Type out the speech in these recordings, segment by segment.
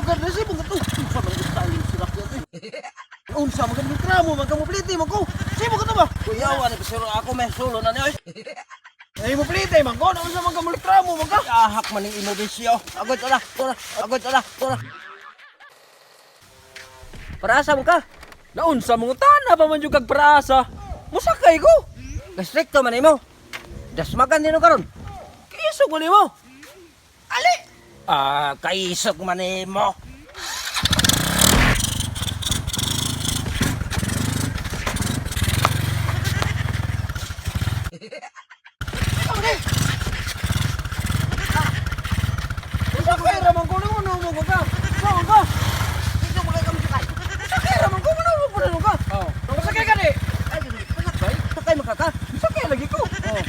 Lugar na siya mga to. Unsa man ang style sila kaya. Unsa man ang tramo man kamo plite man ko. Simo ka to ba? Kuyawa ni pasero ako may sulo na niyo. Ay mo plite man ko. Unsa man ka tramo man ka? Ahak man ning imo bisyo. Agod ala, tora, agod ala, tora. Para asa mo ka? Naunsa mo tana pa man jud kag praasa. Musakay ko. Gastrikto man imo. Dasmagan din karon. Kiisog man nimo. Ali. Ah, kaisog man nimo. Musakay ra man ko nang mo mo ka. Saan ka? Dito mo kay kami sakay. Musakay ra man ko mo mo ka. Oh. Musakay ka di. Ay, sakay, sakay man ka ka. Musakay lagi ko. Oh.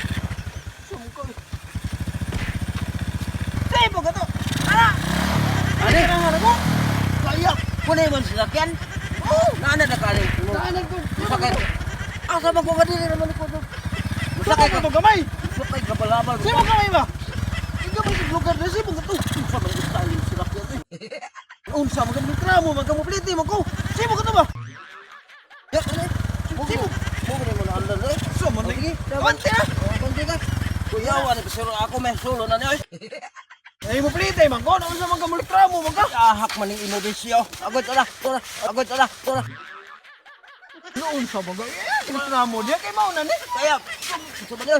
Sumko. Simo ka to. Ara. Ali. Ani nga ko. Kaya kunay man sasakyan. Oh, naana na kali. Naanan ko. Sakay. Asa man ko ka dili naman ko. Musakay Sakay ka ka. to gamay. Sakay ka balabal. Simo gamay ba? Ikaw ba sa lugar na simo ka to? Unsa man ang style sila kaya. Unsa man ka tramo man ka mo plite man ko. Simo ka to ba? Ya, ano? Simo. Mo mo na andan eh. Sumo Oh, sige. Konti ah. Oh, konti ka. Kuyawa ni pasero ako may sulo na niyo. Ay mo plite man ko. Unsa man ka mo tramo man ka? Ahak man ning imo bisyo. Agod ala, tora, agod ala, tora. Noon sa mga eh, tramo diya kay mao na ni. Kaya, sa ba niyo?